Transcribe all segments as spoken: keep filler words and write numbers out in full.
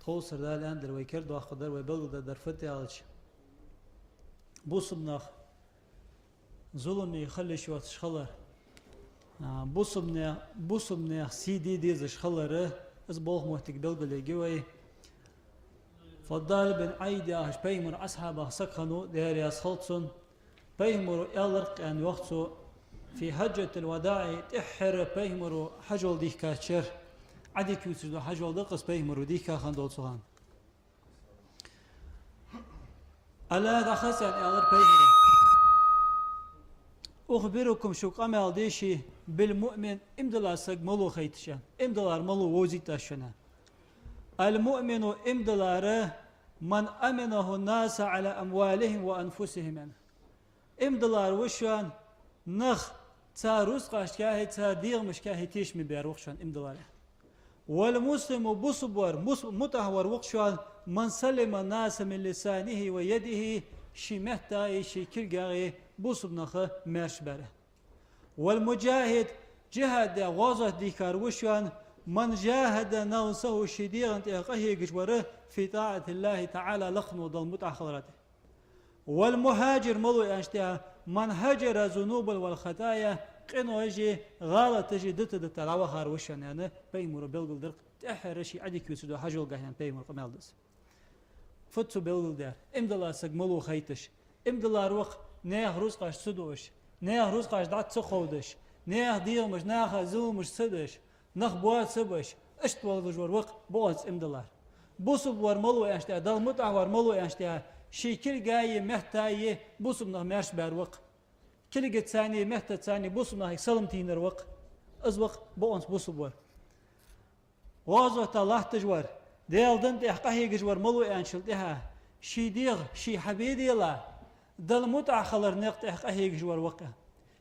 Ховсар Дала аьннадар, вай кердоаккхардар, вай белгалдергдар фуд аьлча, бусалба нах зуламе хила йиш йоацаш хилар. А, бусалба наьх-, бусалба наьха сий де дезаш хилар, из болх моттиг белгалъергья вай. Фаддал бин Ӏайд яхаш пайхамара асхьабех саг хиннав, Даьла раьза хилва цунна. Пайхамаро аьлар-кх, аьнна йоах цо, في حجة الوداع, тӀеххьара пайхамаро хьажол дийхкача шера, Ӏадика ювцаш дола хьажол да-кх из, пайхамаро дийхка хиннадолча хана. ألا, дӀахаза, аьнна, аьлар пайхамаро. أخبركم, шуга къамаьл дий ший, بالمؤمن, иман дилла саг малув хайташ, аьнна. Иман диллар малув вовзийт аз шоана. المؤمن, иман диллар, من أمنه الناس على أموالهم وأنفسهم, аьнна. Иман диллар ва шоана нах цар рузкъашкахьеи цар дегӀамашкахьеи тешаме бер ва-кх шоана иман диллар. والمسلم, бусалба вар, мус-, мутӀахьа вар ва-кх шоана, من سلم الناس من لسانه ويده, ший меттаи ший кулгаи бусалба нах маьрша бер. والمجاهد, джихӀад даь, гӀазот дийхкар ва шоана, من جاهد نفسه, ший дегӀа тӀа къахьегаш вар, في طاعة الله تعالى, лакхвенна волча Далла мутӀахьа хилара тӀа. والمهاجر, малув аьнначул тӀехьа, من هجر الذنوب والخطايا, къиноши гӀалаташи дита-дита дӀавахар ва шоана, аьнна, пайхамаро белгалдир-кх, тӀеххьара ший Ӏадика ювцаш дола хьажол гахь, аьнна, пайхамаро къамаьл да из. Фуд цо белгалдаьр? Иман дилла саг малув хайташ. Иман диллар ва-кх наьха рузкъаш ца дуаш, наьха рузкъаш дӀа ца кховдаш, наьха дегӀамаш, наха зуламаш ца деш, нах боа ца беш, иштта волаш вар ва-кх бокъонца иман диллар. Бусалба вар малув аьнначул тӀехьа, Далла мутӀахьа вар малув аьнначул тӀехьа, ший кулгаи меттаи бусалба нах маьрша бер ва-кх. Кулгаца а, меттаца а бусалба нахага салам тийна вар ва-кх. Из ва-кх бокъонца бусалба вар. ГӀазота латташ вар, Даьла дина тӀа къахьегаш вар малув аьнначул тӀехьа, ший дегӀ ше хьабе а делла, Далла мутӀахьа хилара никъ тӀа къахьегаш вар ва-кх.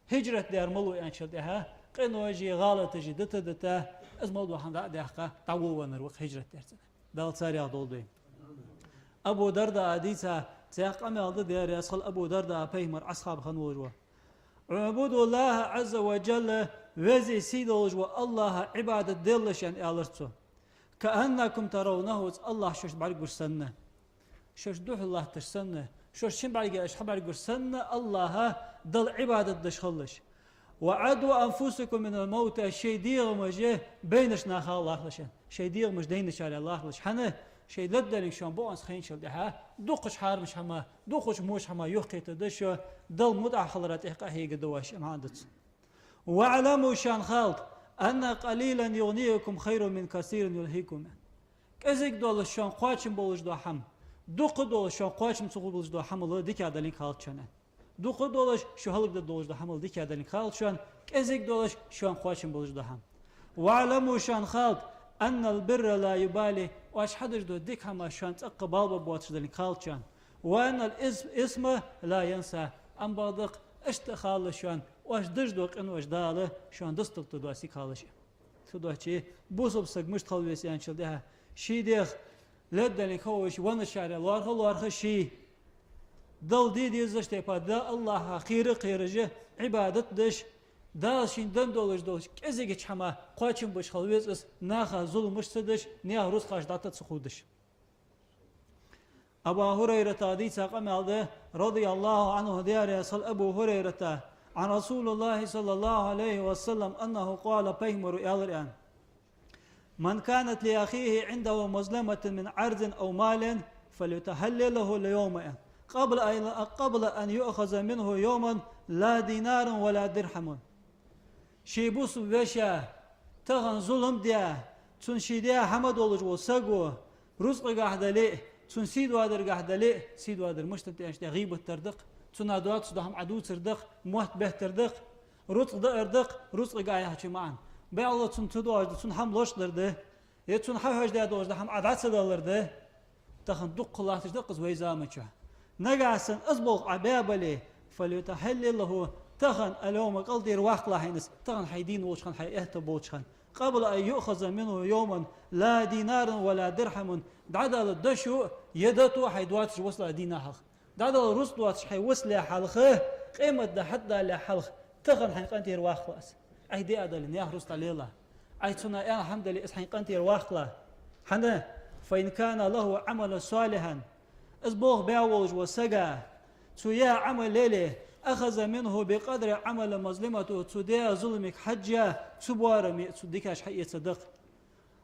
ХӀижрат даьр малув аьнначул тӀехьа, къиноши гӀалаташи дита-дита, из мел дола хӀама дӀа а даьккха, дӀаволавеннар ва-кх хӀижрат даьр цӀена. Дала царех долда вай. Абу Дардаъа дийца, цхьа къамаьл да, Даьла раьза хилва Абу Дардаъа, пайхамара асхьаб хинна волаш ва. اعبدوا الله عز وجل, Веза-Сийдолаш волча АллахӀа Ӏибадат делаш, аьнна, аьлар цо. كأنكم ترونه, цу АллахӀ шоашта бӀаргагуш санна. Шоаш духьал латташ санна, шоаш шин бӀаргех шоаш хьабӀаргагуш санна, АллахӀа Далла Ӏибадат деш хилалаш. وعدوا أنفسكم من الموتى, шоай дегӀамаш байнача нахах лархӀалаш, аьнна. Шоай дегӀамаш дайначарех лархӀалаш. ХӀана? Шоай лерхӀадаьннар шоана бокъонца хайначул тӀехьа, дукхача хьарамча хӀамах, дукхача вошача хӀамах юхакхетаргда шо, Далла мутӀахьа хилара тӀа къахьегаргда шо, маӀан да цун. واعلموا, шоана халда, أن قليلا يغنيكم خير من كثير يلهيكم. КӀезига долаш шоана кхоачам болаш дола хӀама, дукха долаш шоана кхоачам ца хургболаш дола хӀамал дикагӀа далинг халда шоана. Дукха долаш шо хӀалакдергдолаш дола хӀамал дикагӀа далинг халда шоана, кӀезига долаш шоана кхоачам болаш дола хӀама. واعلموا, шоана халда, أن البر لا يبالي, оаш хьадеш дола дика хӀама шоана цӀаккха бала баргбоацаш далинг халда шоана. وأن الإثم لا ينسى, амма бакъда-кх, иштта а халалаш шоана, оаш деш дола къинош Дала шоана дусталургдоацилга халалаш. Цудухьа бусалба саг мишта хила веза аьнначул тӀехьа, ший дегӀ лерхӀадаьннар ховш, венначарех лоархӀа а лоархӀаш, ший Далла де дезача тайпара, Далла, АллахӀах кхера а кхераш, Ӏибадат деш, Дала шийна денна долаш долча кӀезигача хӀамах кхоачам беш хила веза из, наха зуламаш ца деш, наьха рузкъаш дӀа а ца кховдаш. Абу ХӀурайрата дийца къамаьл да, رضي الله عنه, Даьла раьза хилва Абу ХӀурайрата, عن رسول الله صلى الله عليه وسلم أنه قال, пайхамаро аьлар, аьнна: من كانت لأخيه عنده مظلمة من عرض أو مال فليتحلله اليوم, аьнна, قبل أن، قبل أن يؤخذ منه يوما لا دينار ولا درهم. Ший бусалба вешийна тахан зулам даь, цунна ший даь хӀама долаш вола саго, рузкъагахьа дале а, цунна сий доадаргахьа дале а, сий доадар мишта да аьнна, гӀийбат дар да-кх, цунна доацаш дола хӀама Ӏа дувцар да-кх, мотт беттар да-кх, рузкъа даар да-кх, рузкъагахьа яхача маӀан. БӀаргагуш цунна ца доагӀаш да, цунна хӀама лочкъадар да. Е цунна хьахьожадаь долаш дола хӀама Ӏа дӀа ца далар да. Тахан дукха латташ да-кх из вай заман чу. Нагахьа санна из болх Ӏа баь бале, فليتحلله, тахан, اليوم, кӀалтӀера ваккхалахь хьайна из, тахан хьай дийна волча хана, хьай аьттув болча хана. قبل أن يؤخذ منه يوما لا دينار ولا درهم, дӀадала дошо а, е дото а хьай доацаш висале дийнахьа хьалха. ДӀадала рузкъа доацаш хьай висале хьалха, къематди хьатӀадалале хьалха, тахан хьайна къинтӀера ваккхалахь из. Ӏайха диа дале, наьха рузкъа лелахь. Ӏайха цунна аьнна хӀама дале, из хьайна къинтӀера ваккхалахь. ХӀана? فإن كان له عمل صالحا, из болх баь волаш вола саг, цо яь Ӏамал яле, أخذ منه بقدر عمل مظلمته, цо даь зуламага хьежжа, цу боараме цо дикаш хьаэца дакх.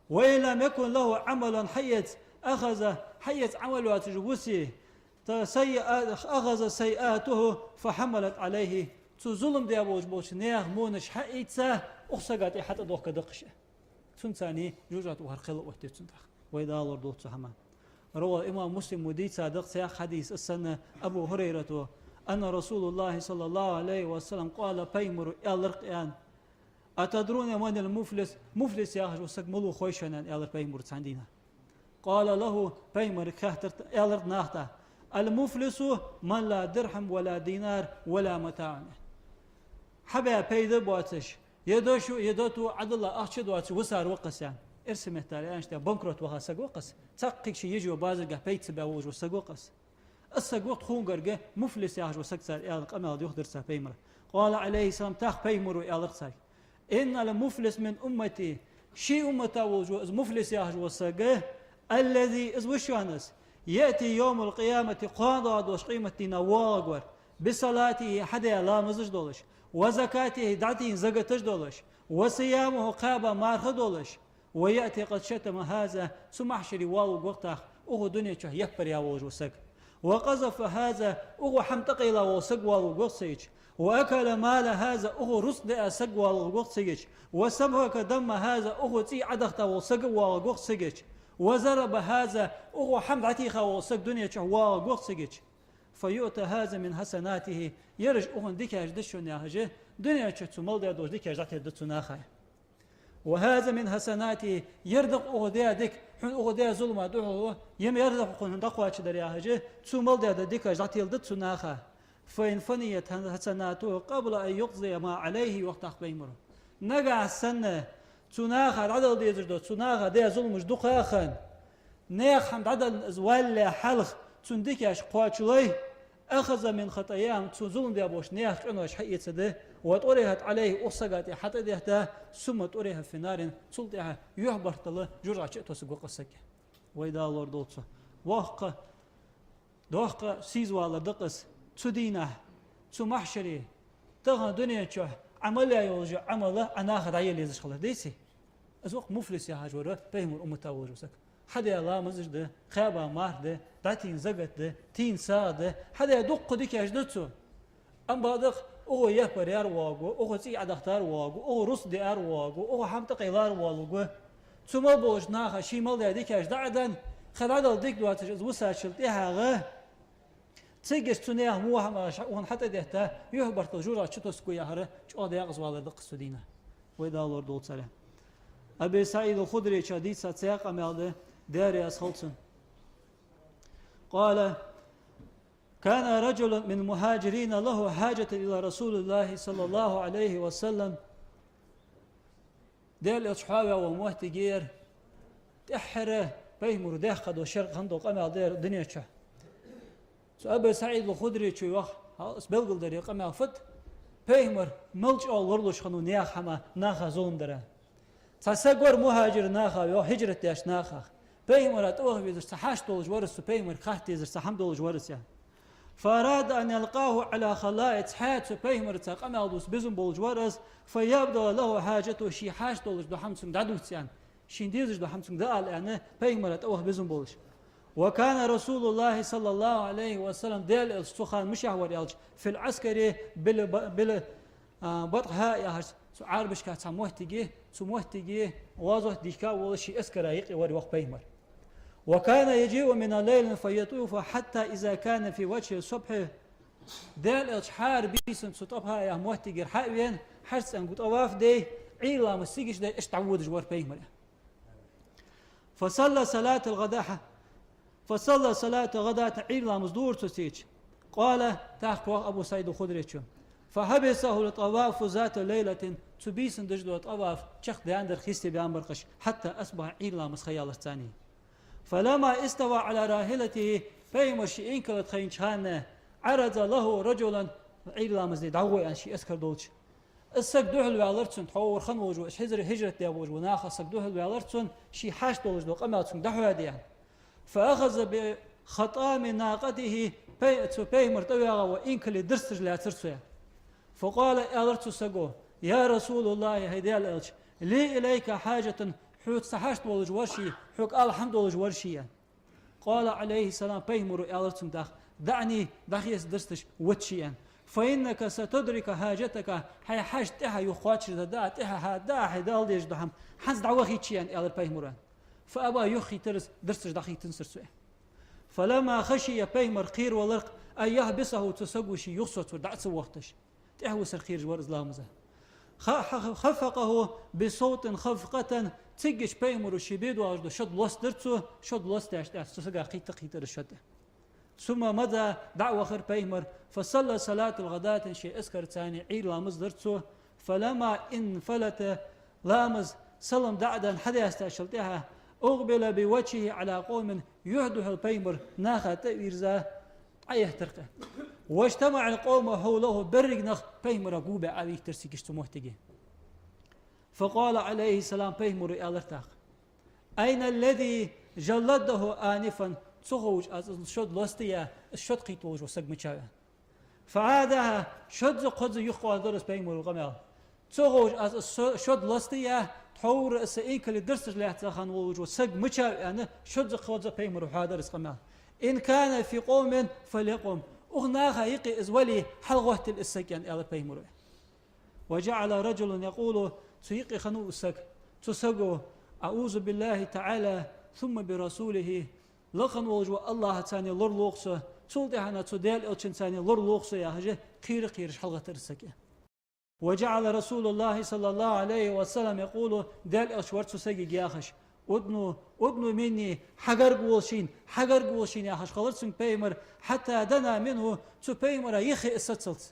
وإن لم يكن له عمل, хьаэц, أخذ, хьаэц Ӏамал йоацаш вусе, та саййиа-, أخذ سيئاته فحملت عليه, цо зулам даь волаш болча наьха вонаш хьаийца, укх сага тӀа хьатӀадохка дакх уж. Цунцара жожагӀате вахар кхел оттаду цунна тӀехьа. Вай Дала лорадолда цу хӀаман. رواه, имам Муслима дийца да цхьа хьадис, из санна Абу ХӀурайрата, أن رسول الله صلى الله عليه وسلم قال, пайхамара аьлар-кх, аьнна: أتدرون من المفلس؟ Муфлис яхаш вола саг малув хой шоана, аьнна, аьлар пайхамара цхьан дийнахьа. قال له, пайхамарага хаьттар, аьлар наха тӀа: المفلس من لا درهم ولا دينار ولا متاع. Хьабаь пайда боацаш, е дош, е доту, Ӏадала ахча доацаш висар ва-кх из, аьнна. Эрсий меттала аьнна, банкрот ваха саг ва-кх из. Цхьаккха ший йижо базаргахь пайда ца баь волаш вола саг ва-кх из. Из саг ва-кх тхона гарга муфлис яхаш вола саг, цар аьнна къамаьл дувцар цар пайхамара. قال عليه السلام, тӀаккха пайхамара аьлар царга: إن المفلس من أمتي, ший уммата волаш вола из муфлис яхаш вола саг, الذي, из ва шоана из, يأتي يوم القيامة, кхоана доагӀаш долча къематдийнахьа воагӀаргвар, بصلاته, хьадаь ламазаш долаш, وزكاته, дӀадийна закаташ долаш, وصيامه, кхаьба марха долаш, ويأتي قد شتم هذا, цу махьшаре воалавергва-кх тӀаккха укхо дунен чу яппар яь волаш вола саг. وقذف هذا, укхо хӀама тӀакъайла вола саг воалавергва-кх цигача. وأكل مال هذا, укхо рузкъа диа саг воалавергва-кх цигача. وسفك دم هذا, укхо цӀий Ӏодахийта вола саг воалавергва-кх цигача. وضرب هذا, укхо хӀама дӀатеха вола саг дунен чу воалавергва-кх цигача. فيؤتى هذا من حسناته, ераш укхун дикаш да шоана яхаш, дунен чу цо мел даь долаш дикаш дӀателаргда цу наха. وهذا من حسناته, ер да-кх укхо даь дика, хьона укхо даь зулама духьала, е ер да-кх укхун хьона дӀакхоачадар яхаш, цо мел даь дола дикаш дӀателаргда цу наха. فإن فنيت حسناته قبل أن يقضى ما عليه, йоах тӀаккха пайхамара. Нагахь санна цу наха дӀадала дезаш дола, цу наха даь зуламаш дукха хинна, наьха хӀама дӀадала из валале хьалха цун дикаш кхоачалой, أخذ من خطاياهم, цо зулам даь болча наьха къинош хьаэцаргда, وطرحت عليه, укх сага тӀа хьатӀадетта, ثم طرح في النار, цул тӀехьагӀа юхьбарт дала жожагӀате а тоссаргва-кх из саг. Вай Дала лорадолда цу. Воккха, доккха сийсаза валар да-кх из цу дийнахьа, цу махьшаре, тахан дунен чу Ӏа мел яь йолаш йола Ӏамал Ӏа наха дӀаяла езаш хилар, деций? Из ва-кх муфлис яхаш вар пайхамара уммата волаш вола саг. Хьадаь ламазаш да, кхаьба марха да, дӀатийна закат да, тийна сагӀа да, хьадаь дуккха дикаш да цо. Амма бакъда-кх, укхо яппар яьр воагӀаргва, укхо цӀий Ӏодахийтар воагӀаргва, укхо рузкъа диар воагӀаргва, укхо хӀама тӀакъайлар воалавергва. Цу мел болча наха ший мел даь дикаш дӀа а денна, кхы дӀадала дика доацаш из висачул тӀехьагӀа, цигача цу наьха во хӀама укхунна хьатӀадетта, юхьбарт дала жожагӀате чутоссаргва яхар чӀоагӀа даькъаза валар да-кх из цу дийнахьа. Вай Дала лорадолда царех. Аби СаӀид ал-Худрийчо дийца цхьа къамаьл да, Даьла раьза хилва цунна. قال: كان رجل من المهاجرين له حاجة إلى رسول الله صلى الله عليه وسلم. Даьла Элча хьаваь вола моттиг яр, тӀеххьара пайхамара даьккха дола шерга хинна дола къамаьл да ер дунен чу. Цу Аби СаӀид ал-Худрийчо йоах, хьал ас белгалдергда ер къамаьл фуд, пайхамар мел чӀоагӀа лоралуш хиннав наьха хӀама, наха зулам дара. Цхьа саг вар мухӀажир нахах, йоах, хӀижрат деча нахах. Пайхамара тӀаваха везаш цхьа хьашт долаш вар из, цу пайхамарга хатта дезаш цхьа хӀама долаш вар из, аьнна. فأراد أن يلقاه على خلاء, цхьаь цу пайхамарца къамаьл дувца безам болаш вар из, فيبذل له حاجته, ший хьашт долаш дола хӀама цунга дӀадувца, аьнна. Шийна дезаш дола хӀама цунга дӀаала, аьнна, пайхамара тӀаваха безам болаш. وكان رسول الله صلى الله عليه وسلم, Даьла Элча цу хана мишта вар аьлча, في العسكر بال-, بال-, а, بطحاء яхаш, цу Ӏарбашка цхьа моттиг я, цу моттиге гӀазот дийхка волаш ший эскара юкъе вар, йоах, пайхамар. وكان يجيء من الليل فيطوف حتى إذا كان في وجه الصبح. Даьла Элча хӀара бийсан цу ТӀабхьа яхача моттигера хьа а вена, хьажцӀенга тӀаваф дой, Ӏуйра ламаз ца дича дай, иштта дӀаводаш вар пайхамар. فصلى صلاة الغداة, فصلى صلاة الغداة, Ӏуйра ламаз дора цо цигача. قال, тӀаккха йоах Абу СаӀид ал-Худрийчо: فحبسه الطواف ذات ليلة, цу бийсан деш дола тӀаваф чакхдаьннадар, хестабаьннабар-кх уж, حتى أصبح, Ӏуйра ламаз ха яларца цӀенна. فلما استوى على راحلته, пайхамар ший инкала тӀа хайнача хана, عرض له رجل, Ӏуйра ламаза де дӀагӀо, аьнна, ший эскар долча. Из саг духьалваьлар цунна, тхьовра хинна волаш ва, из хӀижра-, хӀижрат даь болаш ва, наха саг духьалваьлар цунна, ший хьашт долаш дола къамаьл цунга дӀахьоадаь. فأخذ بخطام ناقته, пай-, цу пайхамара тӀаваьгӀа вола инкала дирсташ лаьцар цо. فقال, аьлар цу саго: يا رسول الله, хӀай Даьла элча, لي إليك حاجة, хьоца са хьашт волаш вар ше, хьога ала хӀама долаш вар ше. قال عليه السلام, пайхамара аьлар цунга тӀаккха: دعني, дӀахеца дирсташ, вита ше, аьнна. فإنك ستدرك حاجتك, хьай хьашт тӀехьа юха кхоачашдаргда, тӀехьа хьа да, хьай Дала дезаш дола хӀама, хӀанз дӀавахийта ше, аьнна, аьлар пайхамара. فأبى, юхахийтар из, дирсташ дӀахийтанзар цо. فلما خشي, пайхамар кхеравалар, أن يحبسه, цу саго ше юхасоцавар дӀа а ца вохийташ. ТӀехьависар кхераш вар из ламаза. خ-، خ-، خفقه بصوت خفقة, цигача пайхамара ше бе доагӀаш дола шод лостадир цо, шод лостадаьча тӀехьа цу сага кхийтта-кхийттар из шод. ثم مضى, дӀа а вахар пайхамар, فصلى صلاة الغداة, ший эскарца цхьана Ӏуйра ламаз дир цо. فلما انفلت, ламаз салам дӀа а даь хьадаьстачул тӀехьа, أقبل بوجهه على قوم, юхьдухьал пайхамар наха тӀа а вийрза, Ӏоэттар кхы. واجتمع القوم حوله, берригаш нах пайхамара гулбаь Ӏовийттар цигача цу моттиге. فقال عليه السلام, пайхамара аьлар тӀаккха: أين الذي جلدته آنفا, ца ховш аз из шод лостаяь, из шод кхийтта волаш вола саг мичав, аьнна. فعادها, шозза-кхозза юхакъоаладир из пайхамара къамаьл. Ца ховш аз из шо-, шод лостаяь, тхьовра из са инкала дирсташ лаьца хинна волаш вола саг мичав, аьнна, шозза-кхозза пайхамара хьоадир из къамаьл. إن كان في قوم فليقم, укх наха юкъе из вале, хьалгӀоттийла из саг, аьнна, аьлар пайхамара. وجعل رجل يقول, цу юкъе хиннав из саг, цу саго: أعوذ بالله تعالى ثم برسوله, лакха волаш вола АллахӀаца лоралу-кх со, цул тӀехьагӀа цу Даьла элчанца лоралу-кх со, яхаш, кхера-кхераш хьалгӀоттар из саг. وجعل رسول الله صلى الله عليه وسلم يقول, Даьла элча вар цу сагага яхаш: أدن، أدن مني, хьагарга вола шийна, хьагарга вола шийна, яхаш хилар цунга пайхамар, حتى دنا منه, цу пайхамара юхе из сацалца.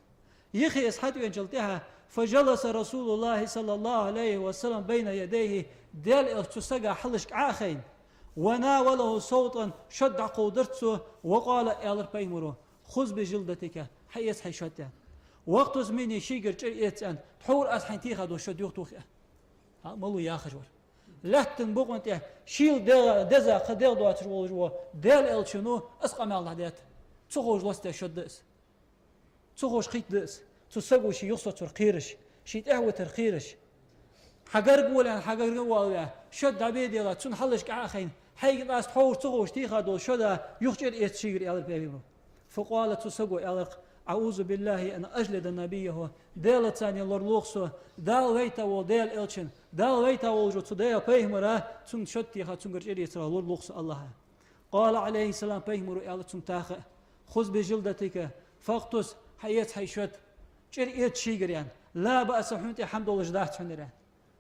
Юхе из хьатӀавеначул тӀехьа, فجلس رسول الله صلى الله عليه وسلم بين يديه, Даьла элча цу сага хьалхашка Ӏо а хайна, وناوله سوطا, шод дӀакховдадир цо, وقال, аьлар пайхамара: خذ بجلدتك, хьаэца хьай шод, аьнна. واقتص مني, шийгара чӀир эца, аьнна, тхьовра аз хьайна теха дола шод юхатоха, аьнна. ХӀа, малав яхаш вар. Лаьттан букъа тӀа шийла дегӀ-, деза кхы дегӀ доацаш волаш вола Даьла элчано из къамаьл дӀадаьд. Ца ховш лостаяь шод да из. Ца ховш кхийтта да из. Цу саго ше юхасоцавар кхераш, ше тӀехьавитар кхераш. Хьагарга вола, аьнна, хьагарга воалаваь, шод дӀабе а делла, цунна хьалхашка Ӏо а хайна, хьайгара аз тхьовра ца ховш теха дола шод юха чӀир эца шийгара, аьлар пайхамара. فقال, цу саго аьлар-кх: أعوذ بالله أن أجلد نبيه, Даьлаца лоралу-кх со, Дала вайта вола Даьла элчанна, Дала вайта волаш вола цу Даьла пайхамара, цунна шод теха, цунгара чӀир эцара лоралу-кх со АллахӀа. قال عليه السلام, пайхамара аьлар цунга тӀаккха: خذ بجلدتك فاقتص, хьаэца хьай шод, чӀир эца шийгара, аьнна. لا بأس, хьона тӀа хӀама долаш дац хьона ер, аьнна.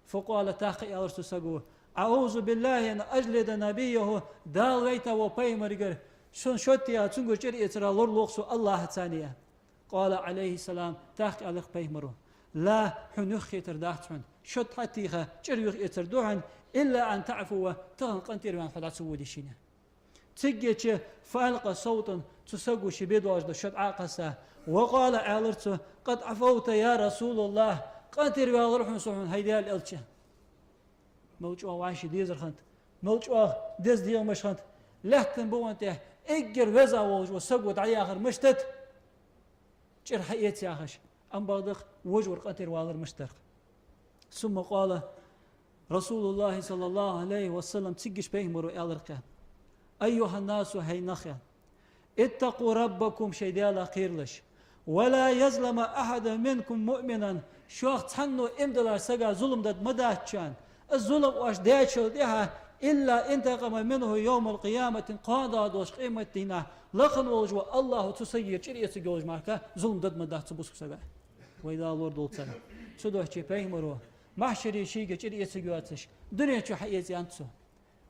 فقال, тӀаккха аьлар цу саго: أعوذ بالله أن أجلد نبيه, Дала вайта вола пайхамаргара шод теха, цунгара чӀир эцара лоралу-кх со АллахӀаца, аьнна. قال عليه السلام, тӀаккха аьлар-кх пайхамара: لا, хьона юхахетар дац хьона, шод хьатеха, чӀир юхаэцар да хьона, إلا أن تعفو, тахан къинтӀера ваьнна хьо дӀа ца воде шийна. Циггача, فألقى سوطا, цу саго ше бе доагӀаш дола шод Ӏо а кхесса, وقال, аьлар цо: قد عفوت يا رسول الله, къинтӀера ваьлар хьона со хьона, хӀай Даьла элча. Мел чӀоагӀа вӀаши дезар хиннад, мел чӀоагӀа деза дегӀамаш хиннад, лаьттан букъа тӀа эггара веза волаш вола саго дӀаяхар мишта да, чӀир хьаэца яхаш, амма бакъда-кх вож вар къинтӀера валар мишта дар-кх. ثم قال رسول الله صلى الله عليه وسلم, циггача пайхамара аьлар-кх: أيها الناس, хӀай нах, аьнна, اتقوا ربكم, шоай Даьлах кхералаш. ولا يظلم أحد منكم مؤمنا, шух цхьанне иман диллача сага зулам дергда ма дац шоана. Из зулам оаш даьчул тӀехьа, إلا انتقم منه يوم القيامة, кхоана доагӀаш долча къематдийнахьа лакха волаш вола АллахӀа цу сагагара чӀир эцаргйолаш мара зулам дергда ма дац цу бусалба сага. Вай Дала лорадолда царна. Цудухьа пайхамара махьшаре шийгара чӀир эцаргйоацаш, дунен чу хьаэца аьннад цо.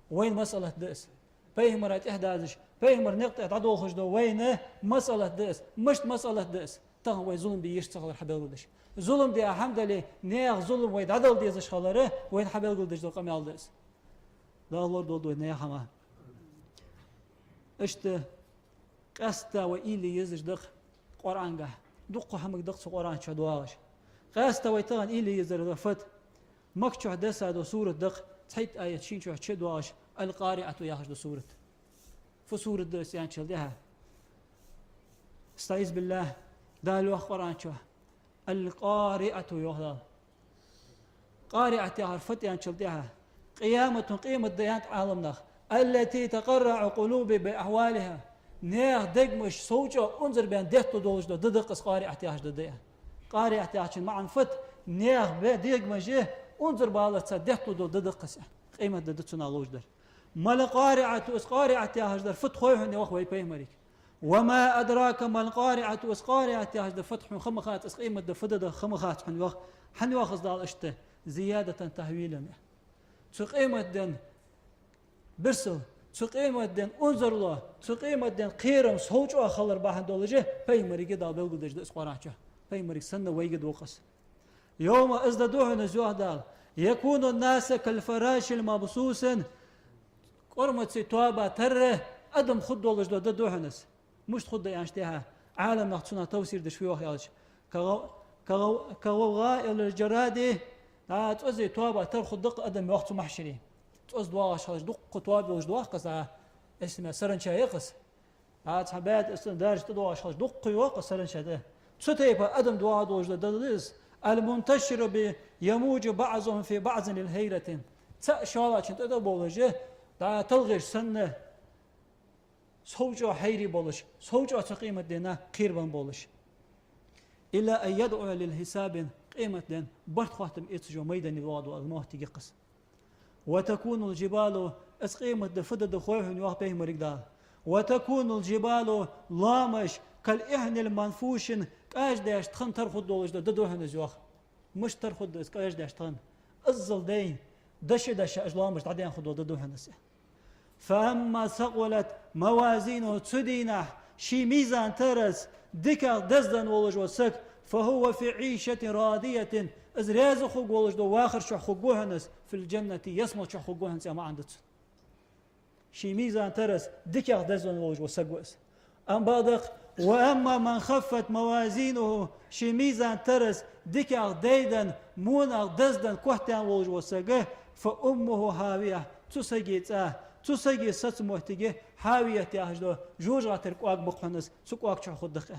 Вайна масъалат да из. Пайхамара тӀехьа дазаш, пайхамара никъ тӀа дӀадолхаш дола вайна масъалат да из. Мишта масъалат да из? Тахан вай зулам де йиш ца хилар хьабелгалдеш. Зулам де а хӀама дале, наьха зулам вай дӀадала дезаш хилар вайна хьабелгалдеш дола къамаьл да из. Дала лорадолда вай наьха хӀама. Иштта къаьстта вай уйла е езаш да-кх Къуръангахь. Дуккха хӀамаг да-кх цу Къуръан чу доагӀаш. Къаьстта вай тахан уйла е езар да фуд? Макка чу дессад сурат да-кх, цхьайтта аят шийна чу чудоагӀаш, «Аль-Къариъату» яхаш да сурат. Фу сурат да из аьнначул тӀехьагӀа? АстаӀизу биллахӀ, Дала йоах Къуръан чу: «Аль-Къариъату», йоах Дала. «Къариъат» яхар фуд аьнначул тӀехьагӀа: «Къияматун», къемат да, аьннад Ӏаламнаха, «аллати такъарраӀу къулубу би ахьвалихӀа». Наьха дегаш совчӀо, унзара бен детта долаш да ди да-кх из Къариъат яхаш да ди. Къариъат яхачун маӀан фуд? Наьха бе-, дегаш унзара баларца детта дола ди да-кх из. Къемат ди да цунах ловш дар. «Мал-Къариъату», из Къариъат яхаш дар фуд хой хьона, йоах вай Пайхамарга. «Ва ма адрака мал-Къариъату», из Къариъат яхаш дар фуд хьона ха ма хац, из къемат ди фу да ха ма хац хьона, йоах. ХӀана йоах из Дала иштта? «Зиядатан тахьвилан». Цу къемат ден бирсал, цу къемат ден унзарло, цу къемат ден кхерам совчӀо хилар бахьан долаш Пайхамарга Дала белгалдеш да из Къуръан чу. Пайхамарга санна вайга да-кх из. «Йовма», из ди да хьона из, йоах Дала, «якуну ннасу кал-фарашил мабсусин». КӀормаций тоаба тара адам хургдолаш дола ди да хьона из. Мишта хургда аьнначул тӀехьагӀа, Ӏаламнаха цунах тафсир деш фу йоах аьлча: «Ка гӀав-, ка гӀав-, ка гӀавгӀаил-джаради», а, цӀозий тоаба тара хургда-кх адам, йоах, цу махьшаре. ЦӀоз доагӀаш хилча дуккха тоаба йолаш доагӀа-кх из, а, эсме саранча я-кх из. А, цхьа баьда, из даржа тӀа доагӀаш хилча дуккха йоагӀа-кх из саранча ди. Цу тайпара адам доагӀа долаш дола ди да из. «Аль-мунташиру би ямуджу баӀзухум фи баӀзин лил-хьайрати». ЦаӀ шоллагӀчун тӀа тӀабовлаш, дӀа талгӀеш санна, совчӀо хьайра болаш, совчӀо цу къемат дийнахьа кхерабенна болаш. «Илла ан ядӀуа лил-хьисаби», къемат ден барт-хоаттам эцаш йола майдане воагӀа дола моттиг я-кх из. «Ва такунул-джибалу», из къемат ди фу ди да хой хьона, йоах Пайхамарга Дала. «Ва такунул-джибалу», лоамаш, «кал-ихьнил манфуши», кӀаждеш тхан тара хургдолаш дола ди да хьона из, йоах. Мишта тара хургда из кӀаждеш тхан? Иззал дайна, даша-даша уж лоамаш дӀадаьнна хургдола ди да хьона из. «Фа амма ман сакъулат мавазинуху», цу дийнахьа ший мизан тараза дикагӀа дезаденна волаш вола саг, «фа хӀува фи Ӏийшатин радиятин», из раьза хургволаш дола вахар чу хургва хьона из, «фил-джаннати», ялсмала чу хургва хьона из, аьнна маӀан да цун. Ший мизан тараза дикагӀа дезаденна волаш вола саг ва из. Амма баӀда, «ва амма ман хаффат мавазинуху», ший мизан тараза дикагӀа дайденна, монагӀа дезаденна, котдаьнна волаш вола саг, «фа уммуху хьавия», цу сага цӀа, цу сага сацамоттиг хьавият яхаш дола жожагӀатера кӀоаг ба-кх хьона из, цу кӀоаг чу хургда-кх.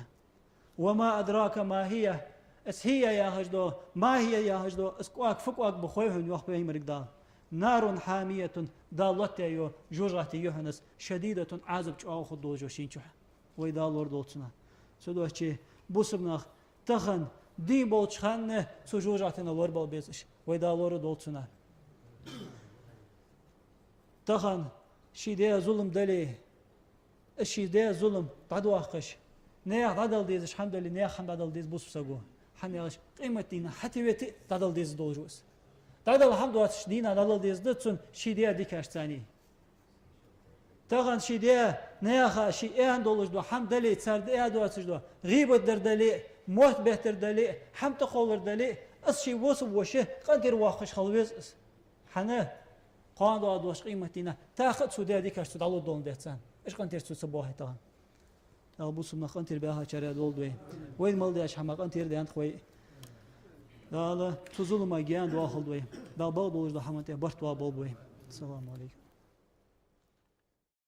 «Ва ма адрака ма хӀия», из хӀия яхаш дола, ма хӀия яхаш дола из кӀоаг фу кӀоаг ба хой хьона, йоах Пайхамарга Дала. «Нарун хьамиятун», Дала лоаттаяь йола жожагӀате я хьона из, «шадидатун», Ӏазап чӀоагӀа хургдолаш йола шийна чу. Вай Дала лорадолда цунах. Цудухьа бусалба нах тахан дийна болча хана цу жожагӀатенах лорабала безаш. Вай Дала лорадолда цунах. Тахан ший даь зулам дале, из ший даь зулам дӀадоаккхаш, наьха дӀадала дезаш хӀама дале, наьха хӀама дӀадала деза бусалба саго. ХӀана аьлча къемат дийнахьа хьатӀавете а дӀадала деза долаш ва из. ДӀадала хӀама доацача дийнахьа дӀадала деза да цунна ший даь дикаш царний. Тахан ший даь наьха ший аьнна долаш дола хӀама дале, цар дӀа доацаш дола, гӀийбат дар дале а, мотт беттар дале а, хӀама тӀакхоллар дале а, из ший воса воша къинтӀера воаккхаш хила веза из. ХӀана? Кхоана доагӀа долча къемат дийнахьа тахан а цо даь дикаш цо дӀалургдолаш да царна. Уж къинтӀера цо ца боахе тахан. Дала бусалба нах къинтӀера баьхачарех долда вай. Вайна мел даьча хӀамах къинтӀера даьннад вай. Дала цу зулама гаьна доахалда вай. Дала бакъдолаш дола хӀаман тӀа барт боаккхалба вай. Ассаламу Ӏалайкум.